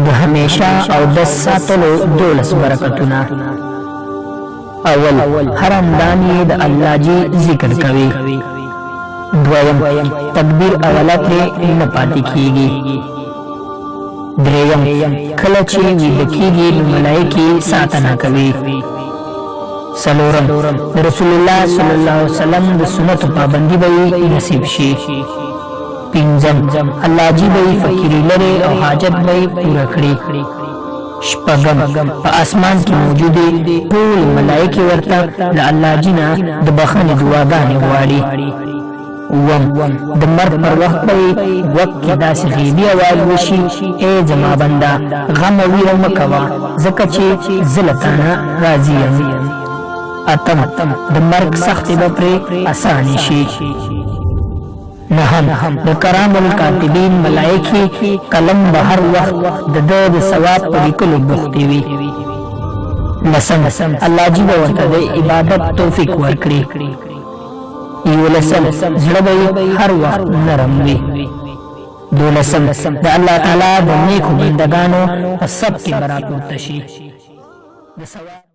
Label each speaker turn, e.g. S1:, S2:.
S1: د همیشه اودس ساتلو 12 برکتونه. اول، هر اندام یې د الله جي ذکر کوي. دویم، تکبیر اوله ترې نه پاتې کیږي. دریم، کله چې ویده کیږي نو ملایکې ساتنه کوي. څلورم، د رسول الله صلی الله علیه وسلم د سنتو پابندي به یې نصیب شي. پنځم، الله جي به یې فقیري لرې او حاجت به یې پوره کړي. شپږم، په اسمان کې موجودې ټولې ملایکې ورته له الله جي نه د بخښنې دعاګانې غواړي. اووم، د مرګ پر وخت به یې غوږ کې داسې غیبي اواز وشي: ای زما بنده، غم او ویره مه کوه، ځکه چې زه له تا نه راضي یم. اتم، د مرګ سختې به پرې اسانې شي. نهم، د کرام الکاتبین ملایکې قلم به هر وخت د ده د ثواب په لیکلو بوختې وي. لسم، الله جي به ورته د عبادت توفیق ورکړي. یولسم، زړه به یې هر وخت نرم وي. دولسم، د الله تعالی د نیکو بندګانو په صف کې به راپورته شي. د ثواب